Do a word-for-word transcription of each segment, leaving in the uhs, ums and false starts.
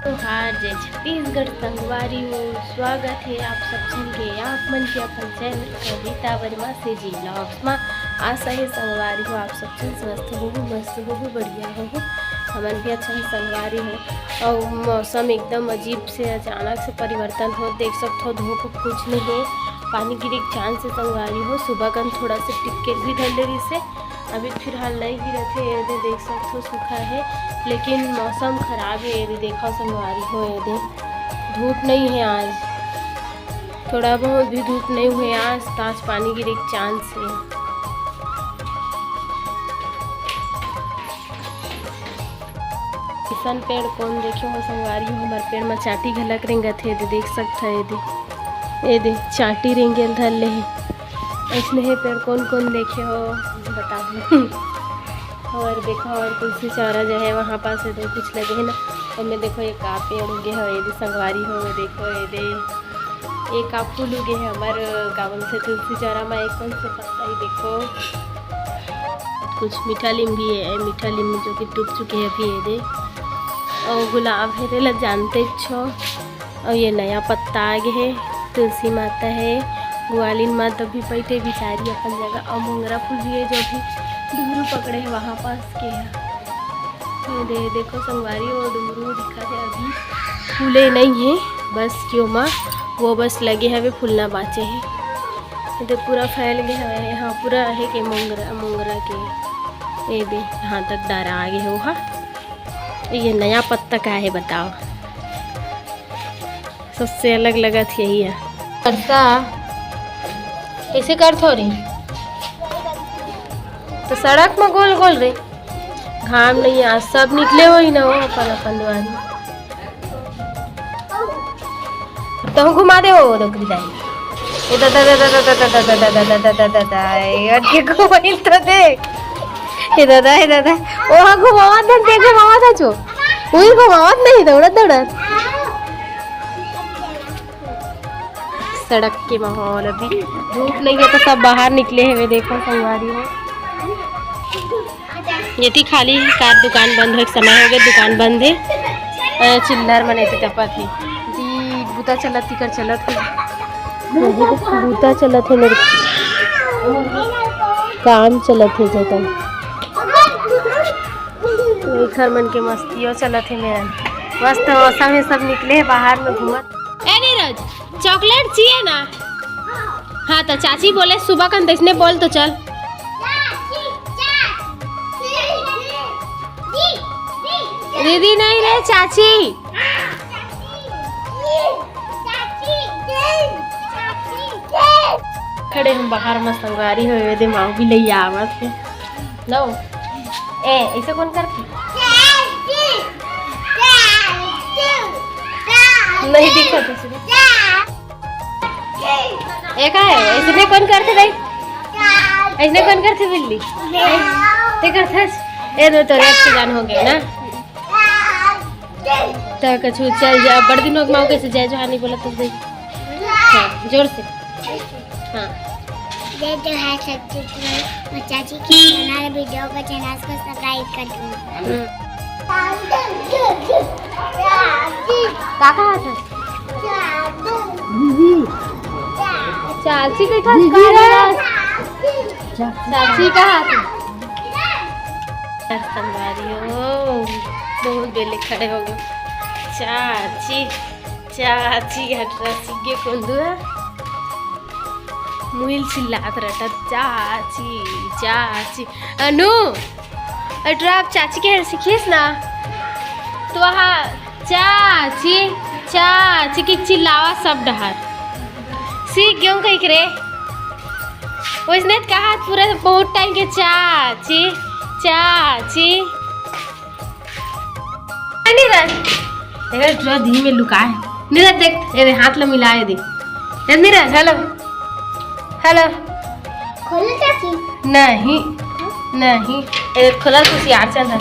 जोहार, जय छत्तीसगढ़ संगवारी हो। स्वागत हे आप सब झन के, आप मन के अपन चैनल कविता वर्मा CG Vlogs मा। आशा हे संगवारी हो, आप सब झन स्वस्थ होहू, मस्त होहू, बढ़िया होहू। हमन भी अच्छा हे संगवारी हो। अउ मौसम एकदम अजीब से अचानक से परिवर्तन होत, देख सकथो, धूप कुछ नहीं हे, पानी गिरे के chance हे संगवारी हो। सुबह कन थोड़ा से टिक के भी धर ले रहिसे, अभी फिलहाल नहीं गिरत हे, ये दे देख सकथो सूखा हे, लेकिन मौसम खराब हे। ये दे देखो संगवारी हो, ये दे धूप नहीं हे आज, थोड़ा बहुत भी धूप नहीं हुए आज, तो आज पानी गिरे के chance हे। अइसन पेड़ कोन देखे हो संगवारी हो, हमर पेड़ म चांटी घलक रेंगत हे, ये दे देख सकथो, ये दे, ये दे चांटी रेंगे ल धर ले हे। अइसने हे पेड़ कोन कोन देखे हो बताओ। और देखो, और तुलसी चौरा जो है वहाँ पास है तो कुछ लगे है ना, ओमे देखो ये का पेड़ उगे हो, ये दे संगवारी हो, देखो ये दे, ये का फूल उगे है हमर, का बोलथे, तुलसी चौरा में एक कौन से पत्ता ही देखो, कुछ मीठा लीम भी है, मीठा लीम जो कि टूट चुके हैं अभी, ये दे, और गुलाब है, तेला जानते छो। अउ ये नया पत्ता आ गे हे, तुलसी माता हे, गुआलिन माता भी पइठे बिचारी अपन जगह। अउ मोंगरा फूल भी हे, जो भी डुमरू पकड़े हे, वहाँ पास के हे। ये दे, देखो संगवारी, वो डुमरू दिखा हे, अभी फूले नहीं हे, बस क्यों माँ वो बस लगे हवे, फूलना बाँचे हे। ये दे पूरा फैल गए हवे, हाँ पूरा हे के मोंगरा, मोंगरा के। ये दे, यहाँ तक डारा आ गए हो, हाँ। ये नया पत्ता का है बताओ, सबसे अलग लगत यही है। करता ऐसे कर थोड़ी तो सड़क में गोल गोल रे, घाम नहीं आज सब निकले हो ही ना हो अपन अपन दुआरी। तहु घुमा दे वो डोकरी दाई। ए दादा, दादा, दादा, दादा, दादा, दादा, दादा, दादा, ए अटके घुमाइल तो दे। ए दादा, ए दादा, ओहा घुमावत धन ते घुमावत ह छो। उही घुमावत नहीं, दौड़त, दौड़त। सड़क के माहौल अभी धूप नहीं है तो सब बाहर निकले हुए, देखो संगवारी हो। ये थी खाली कार दुकान बंद होए के समय हो गए, दुकान बंद है। अ, चिल्लर मन ऐसे टपत है। जी, बूता चलत, तिकर चलत है। बूता चलत है मेरे, काम चलत है जतन। घर मन के मस्तियों चलत है मेरा। मस्त मौसम है, सब निकले हैं बाहर में घूमत। ए नीरज, चॉकलेट चाहिए ना? हाँ, तो चाची बोले सुबह कन तइसने बोल तो चल। दीदी नहीं रे, चाची। खड़े हम बाहर में संगवारी हो, ये दे माऊ भी ले आवत है। लो। ए, ऐसे कौन करती? नहीं दिखा तुझे। ए का है? ऐसने कौन करथे दाई? ऐसने कौन करथे बिल्ली? ते करथस? ए दो तो रेप के जान हो गया ना। तो कछु चल जा, बड़ दिन हो गए, माँ कैसे जय जोहार नहीं बोला तुझे? हाँ, जोर से। हाँ। जय जोहार, सब्सक्राइब और चाची के चैनल वीडियो को चैनल को सब्सक्राइब कर दो। हम्म। का कहा था? चाची के था, दीदी का रे। था? चाची कहा था? संगवारी हो, बहुत बेले खड़े हो गए। चाची, चाची, हटरा सीगे कोंदुआ। मुहिल चिल्लात रटा, चाची, चाची। अनु, अटरा आप चाची के सीखिस ना, तो वहाँ चाची, चाची की चिल्लावा सब डहार। सीख गेहूँ कहीं करे। वैसने तो कहा पूरा बहुत टाइम के चाची, चाची। नीरज, देख, जो दी में लुका है। नीरज, देख, ये दे, हाथ ला मिलाए दे। ए, नीरज, हेलो, हेलो। खोलो चाची। नहीं, नहीं, ए, खोला तो सियार चंदन।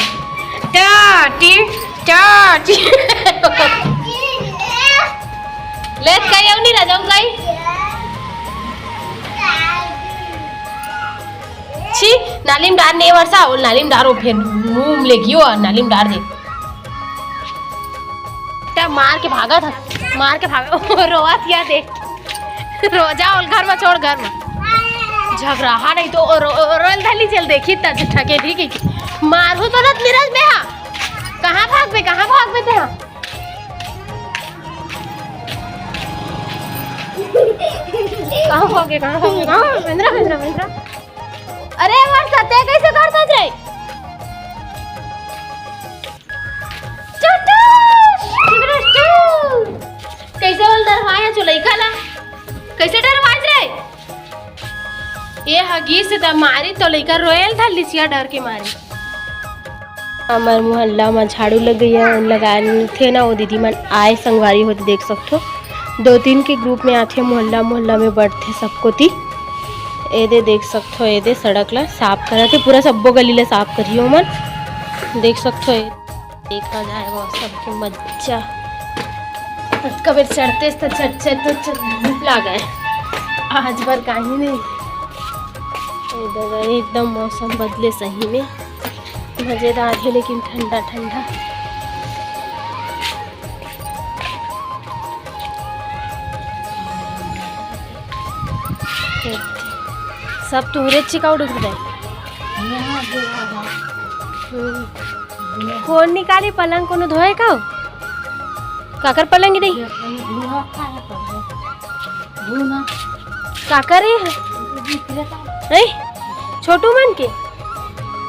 टाटी, टाटी। ले, कहीं आओ नीरज, आओ कहीं। छी, नाली में डार नहीं वर्षा, वो नाली में डारो फिर मुंह में लेगियो और नाली में डार दे। मार के भागत ह, मार के भाग रोवत या दे। रोजा ओल घर में छोड़, घर में झगराहा नहीं तो रो, रो, रोल धली चल देखी त ठके भी की मारू तो नत नीरज में हा। कहाँ भागबे, कहाँ भागबे ते हा? कहाँ भागे, कहाँ भागे, कहाँ? बेंदरा, बेंदरा, बेंदरा। अरे मोर सत्या कैसे करता रे? चुट्टू, चिबरस्टू। कैसे बोल डरवाए है चुलैका ला? कैसे डरवाए रे? ये हगी से त मारी तो लइका रोयल था लिसिया डर के मारी। हमर मोहल्ला म झाड़ू लग गई है, लगाए थे ना वो दीदी मन आए संगवारी होते देख सकथो। दो तीन के ग्रुप में आथे, मोहल्ला मोहल्ला में बढ़थे सबको ती। एदे देख सकथो, एदे सड़क ला साफ करत हे, पूरा सब्बो गली ला साफ करियो मन। देख सकथो, ए देखा जाए मौसम के मज्जा। कबे चढ़ते तो चढ़ चढ़ तो चढ़ धूप लागे, आज बर काही नहीं। ए ददा, एकदम मौसम बदले सही में, मजेदार है लेकिन ठंडा ठंडा। सब तूरे चिका उड़ुक दे। हम्म। कोन निकाली पलंग, कोनो धोए का? काकर पलंग दे? काकर है? हैं? छोटू मन के?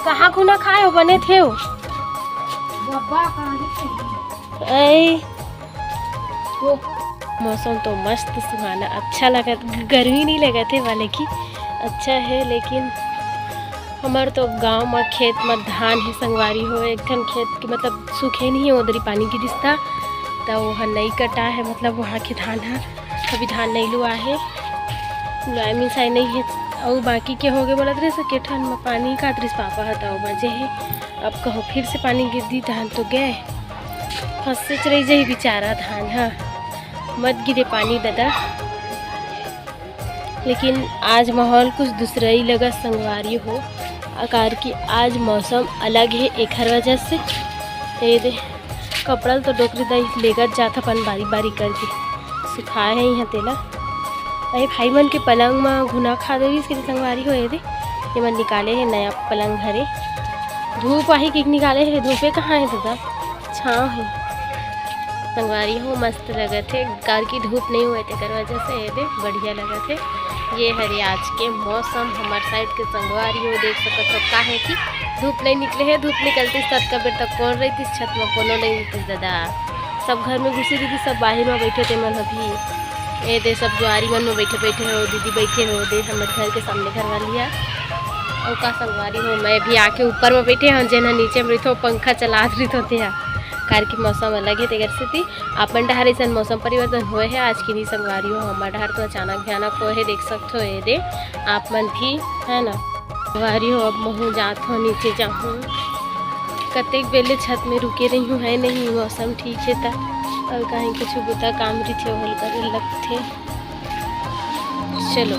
कहाँ खुना खाए हो, बने थे हो? ऐ। मौसम तो मस्त सुहाना, अच्छा लगत, गर्मी नहीं लगत हे, माने कि अच्छा है, लेकिन हमर तो गांव म खेत म धान हे संगवारी हो, एक ठन खेत के मतलब सूखे नहीं है, उधरी पानी गिरिस था, त वो ह नहीं कटा है, मतलब वहाँ के धान ह अभी धान नहीं लुआ है, लुआए मिसाए नहीं है, अउ बाकी के हो गए बोलत रहे, सके ठन म पानी कात रिस पापा ह, त बजे है। अब कहो फिर से पानी गिर दी, धान तो गए, फंसे रह जाही बेचारा धान ह। मत गिरे पानी ददा। लेकिन आज माहौल कुछ दूसरा ही लगा संगवारी हो, अकार कि आज मौसम अलग है, एखर वजह से। ये दे, कपड़ा ल तो डोकरी दाई लेगत जात अपन बारी बारी करके सुखाए है यहाँ तेला। अरे भाई मन के पलंग म घुना खा देविस के संगवारी हो, ये दे, ये मन निकाले है नया पलंग हरे। धूप आही के निकाले है, धूपे कहाँ है दादा, छाँव है। संगवारी हो, मस्त लगत हे, कार की धूप नहीं हुए तेकर वजह से ये दे बढ़िया लगत हे। ये हरे आज के मौसम हमर साइड के संगवारी हो, देख सकत हो का है कि धूप नहीं निकले है, धूप निकलती तब कबे तक कौन रहती छत में, कोनो नहीं रहती दादा, सब घर में घुसी दीदी, सब बाहर में बैठे ते मन अभी। ये दे सब जुआरी मन में बैठे बैठे हो, दीदी बैठे हो दे हमर घर के सामने घर वाली है। और का संगवारी हो, मैं भी आके ऊपर में बैठे हूँ, जेन ह नीचे में रहिथो पंखा चलात रहिथो ते हा, कार की मौसम अलग है तेकर सेती। अपन डहर ऐसन मौसम परिवर्तन होए है आज की नहीं संगवारी हो, हमर डहर तो अचानक भयानक होए है, देख सकत हो ये दे आप मन भी, है ना। संगवारी हो, अब महू जात हो नीचे जाहूँ, कतेक बेले छत में रुके रही हूँ, है नहीं मौसम ठीक है त, और कहीं कुछ बुता काम रहिथे ओहल करे लगथे। चलो।